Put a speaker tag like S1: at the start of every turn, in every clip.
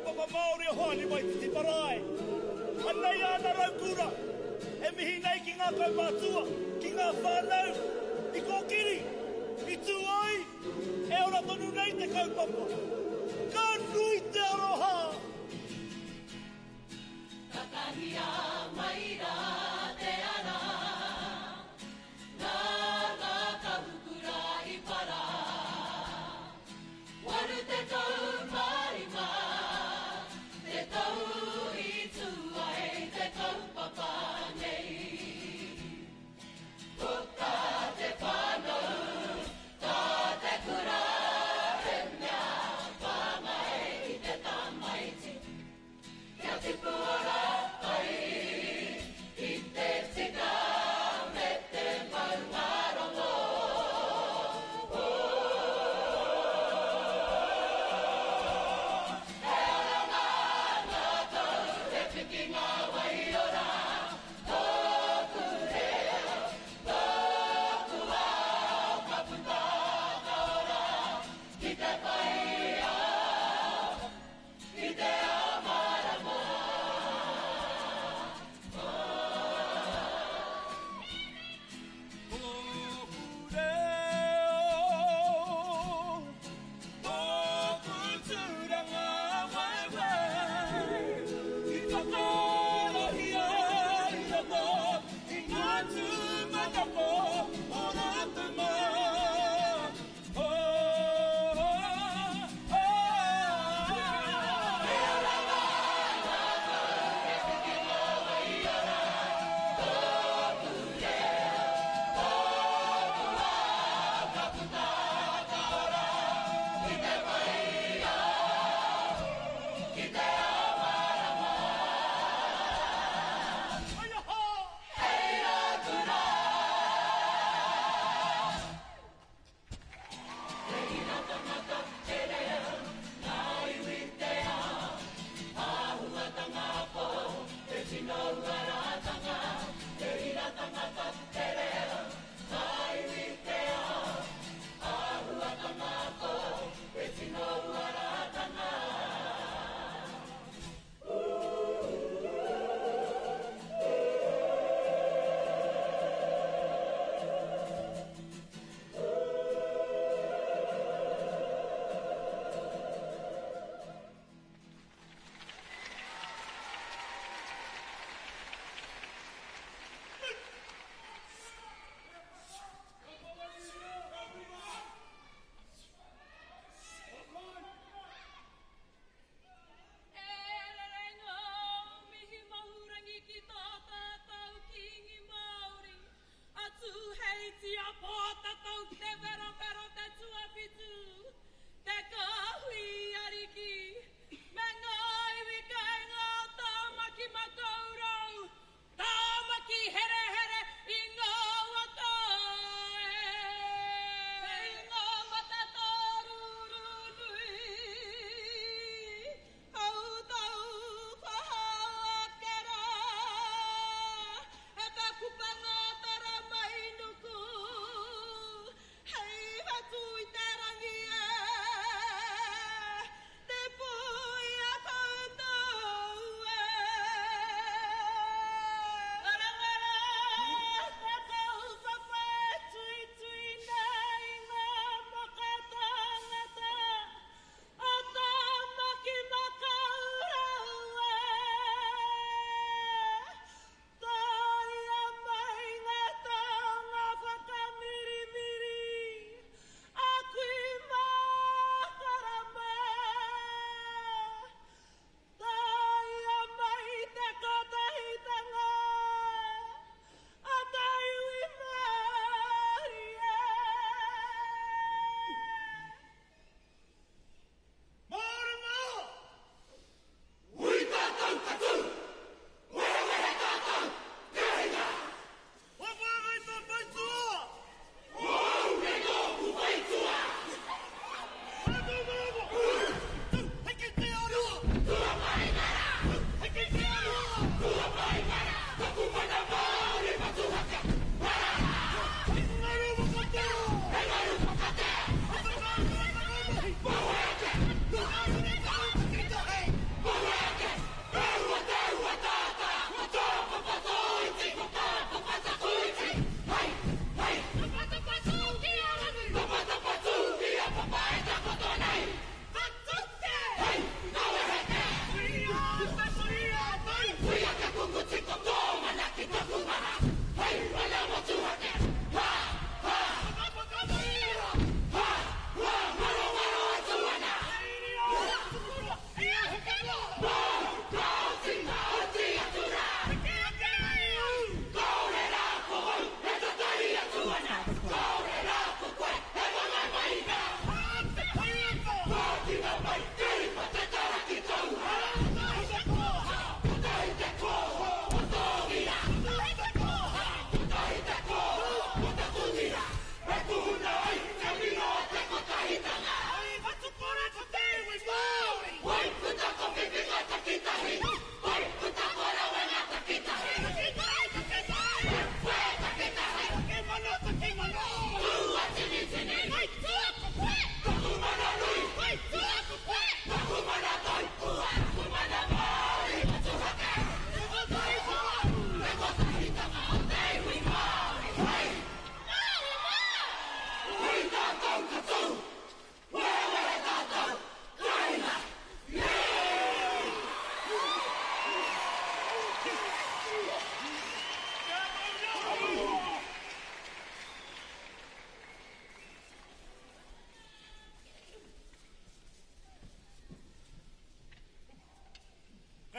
S1: Kaupapa Māori o Hoani Waititi Marae. Anei āna raukura e mihi nei ki ngā kaumātua, ki ngā whānau i kōkiri, i tū ai, e ora tonu nei te kaupapa. Ka nui te aroha!
S2: Takahia mai rā te ara. Nā ngā kahukura i para. 85 te tau i tū ai te kaupapa nei. Puta te whānau, tā te kura he mea whāngai.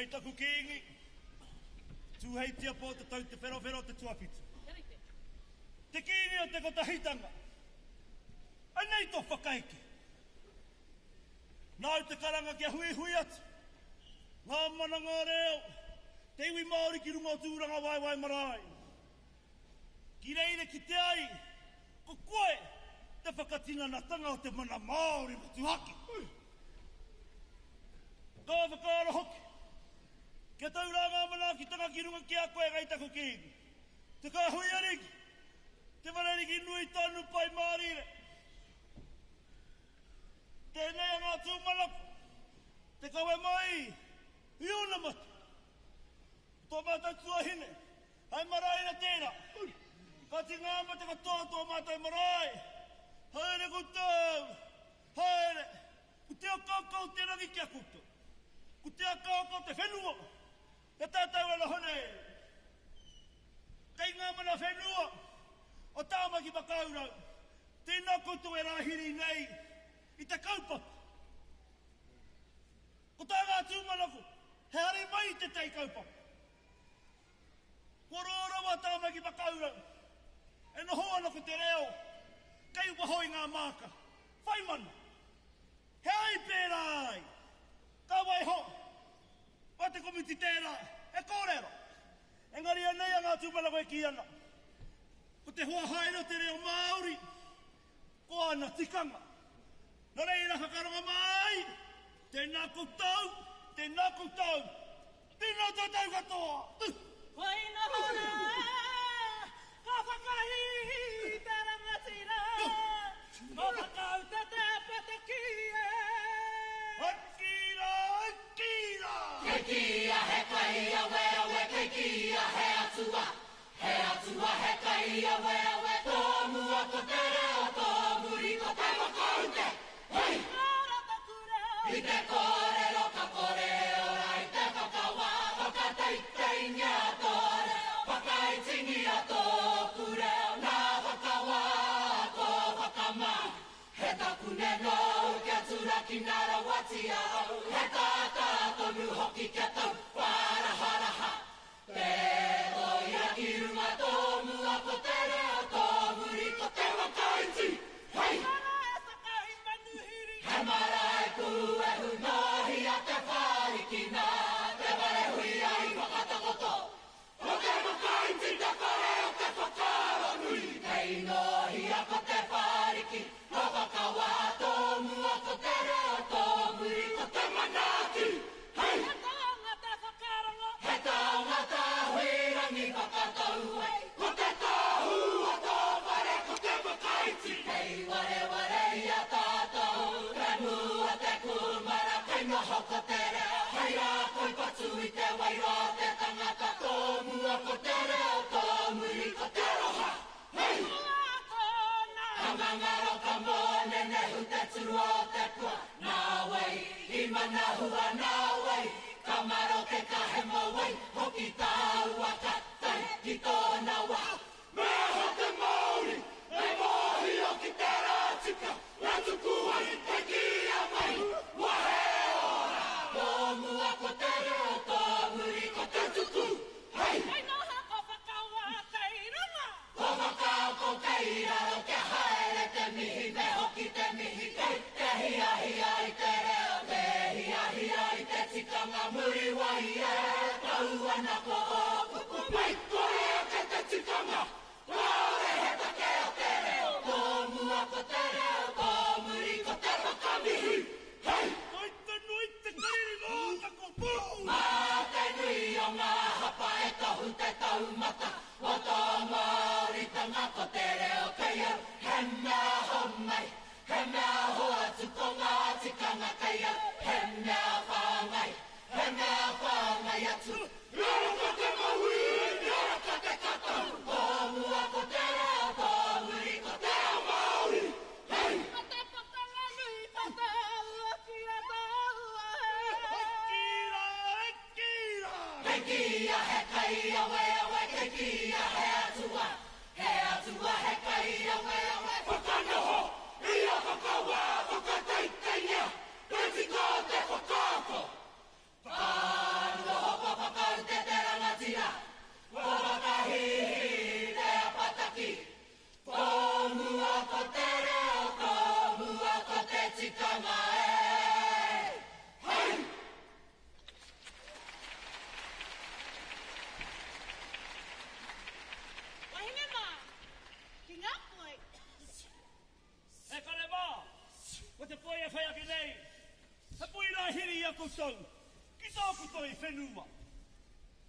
S1: Kei taku Kīngi, Tūheitia Pōtatau Te Wherowhero te tuawhitu. Te Kīngi o te Kotahitanga, anei tō whakaeke. Nāu te karanga kia huihui atu ngā mana ngā reo, te iwi Māori ki runga o Tūrangawaewae marae. Ki reira kite ai ko koe te whakatinanatanga o te mana Māori motuhake. Ka whakaaro hoki, kia tau rā ngā manaakitanga ki runga ki a koe kei taku Kīngi, te Kāhui Ariki, te Whare Ariki nui tonu Pai Mārire. Tēnei a ngā tūmanako, te kawe mai i ōna mate. Ko tō mātou tuahine, Hai marae ra tērā. Ka ti ngā mate katoa o tō mātou marae. Haere koutou! Haere! Ko te okaoka o te rangi ki a koutou. Ko te akaoka o te whenua kia tātou e noho nei. Kei ngā mana whenua o Tāmaki Makaurau, tēnā koutou e rāhiri nei i te kaupapa. Ko tā ngā tūmanako, he hari mai i te tei kaupapa. Kua roa rawa Tāmaki Makaurau e noho ana ko te reo kei waho i ngā māka whai mana. He ai pērā ai? Ka waiho mā te komiti tērā e kōrero. Engari anei a Ngā Tūmanako e kī ana, ko te hoa haere o te reo Māori, ko āna tikanga. Nō reira whakarongo mai, tēnā koutou, tēnā koutou, tēnā tātou katoa.
S3: Koina rā, ka whakahīhī te rangatira, ka whakaute te pataki e.
S1: Ki rā, ki rā!
S2: Kei kīia he kaiaweawe, kei kīia he atua, He atua, he kaiaweawe, tō mua ko te reo, tō muri ko te whakaute, hei! I te kōrero ka kore e ora i te whakawā, whakateiteingia tō reo, whakaitingia tōku reo, nā whakawā ko whakamā. He takune nōu kia turakina rawatia au, he tātā tonu hoki kia tau whāraharaha. Te oia ki runga tō mua ko te reo tō muri ko te whakaiti. Hei! He marae pūehu nōhia te whāriki nā te whare huia i whakatakoto. Ko te whakaiti te whare o te whakaaro nui. Kei nōhia ko te whāriki ka whakawā tō mua ko te reo tō muri ko te manaaki. Hei!
S3: He taonga te whakarongo.
S2: He taonga tā Huirangi whakatau ai. Ko te tāhū o tō whare ko te whakaiti. Kei wareware i a tātou te mua te kūmara kei noho ko te reo. Hei rākau patu i te wairua o te tangata tō mua ko te reo tō muri ko te aroha. Hei!
S3: Ko ākona.
S2: Ka ngangaro ka mōnenehu te turua o te pua. Nā wai i manahua, nā wai ka maroke ka hemo wai hoki tāua ka tae ki tōna wā. Me aha te Māori e mōhio ki te rā tika e tuku ai te kīia mai, Wahe ora! Tō mua ko te reo, tō muri ko te tuku, hei!
S3: Kei noho ko whakawā kei runga.
S2: Ko whakaako kei raro kia haere te mihi me hoki te mihi kei te hiahia i te reo te hiahia i te tikanga Muriwai e tau ana ko ō kupu pai kore ake te tikanga kāore he take o te reo tō mua ko te reo tō muri ko te whakamihi hei!
S1: Kai te nui te kariri mō taku pū!
S2: Mā te nui o ngā hapa e tohu te taumata o tō Māoritanga ko te reo kei au he mea homai, he mea hoatu ko ngā tikanga kei au he mea whāngai, he mea whāngai atu. Raraka te mauī, raraka te katau, tō mua ko te reo, tō muri ko te ao Māori, hei!
S3: Ko te pakanga nui ka tāua ki a tāua e.
S1: Hoki rā, e kī rā!
S2: Kei kīia he kaiaweawe, kei kīia he atua, he atua he kaiaweawe. Whakanoho ia whakawā, whakateiteingia te tika o te whakaako. Whanoho!
S1: koutou ki tāku toi whenua.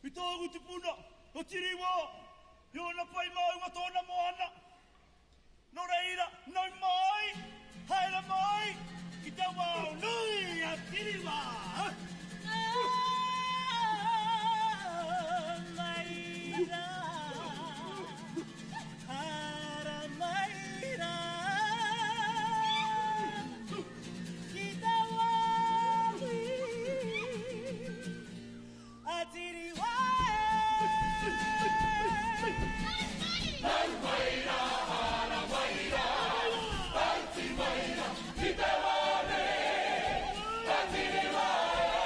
S1: I tōku tupuna, o Tiriwā, i ōna pai maunga tōna moana. Nō reira, nau mai, haere mai, ki te wao nui a Tiriwā.
S3: Nau mai rā, hara mai rā, ki te wāhi a Tiriwā e.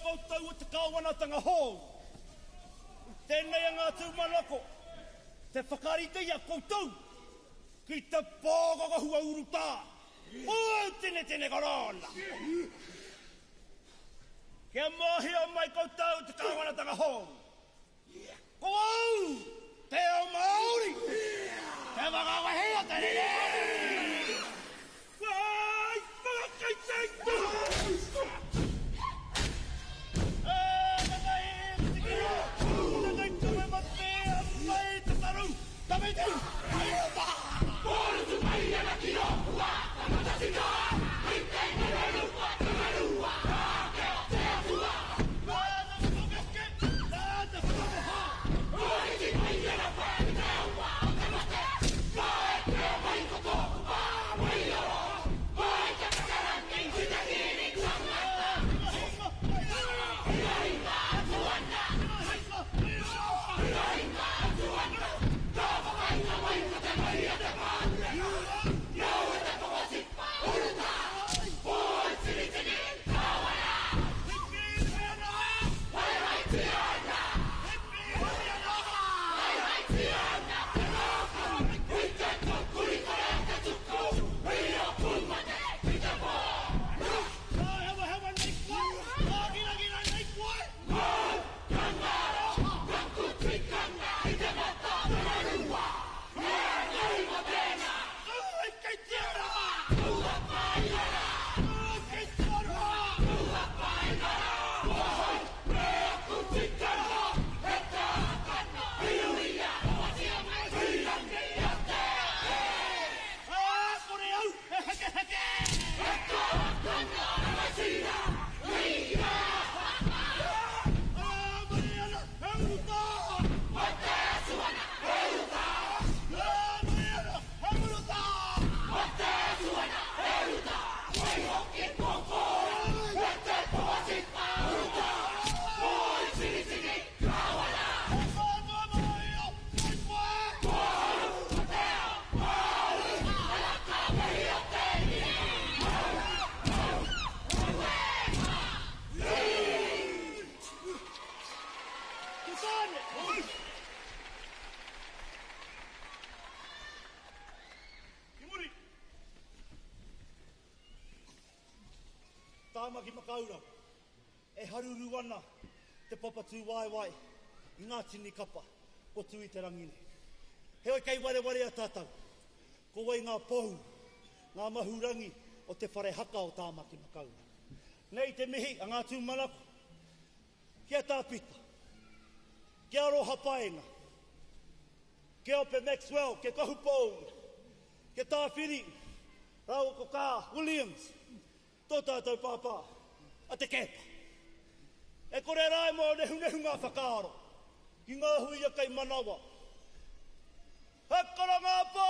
S1: koutou o te kāwanatanga hou. Tēnei a ngā tūmanako, te whakarite i a koutou ki te pōkokahua urutā o Tinetine Korona. Kia mōhio mai koutou te kāwanatanga hou. Ko au te ao Māori, te whakawehi o te rere! Wai whakateitei! Tāmaki Makaurau, e haruru ana te papa tūwaewae i ngā tini kapa ko Tū i te rangi nei. Heoi kei warewarea tātou, ko wai ngā pou, ngā mahurangi o te whare haka o Tāmaki Makaurau. Nei te mihi a ngā tūmanako ki a Tā Pita, ki a Aroha Paenga, ki a Ope Maxwell, ki a Kahu Pou, ki a Tāwhiri rāua ko Kā Williams, tō tātou pāpā, a Te Keepa. E kore rā e mōnehunehu ngā whakaaro ki ngā huia kei manawa. He karanga pā!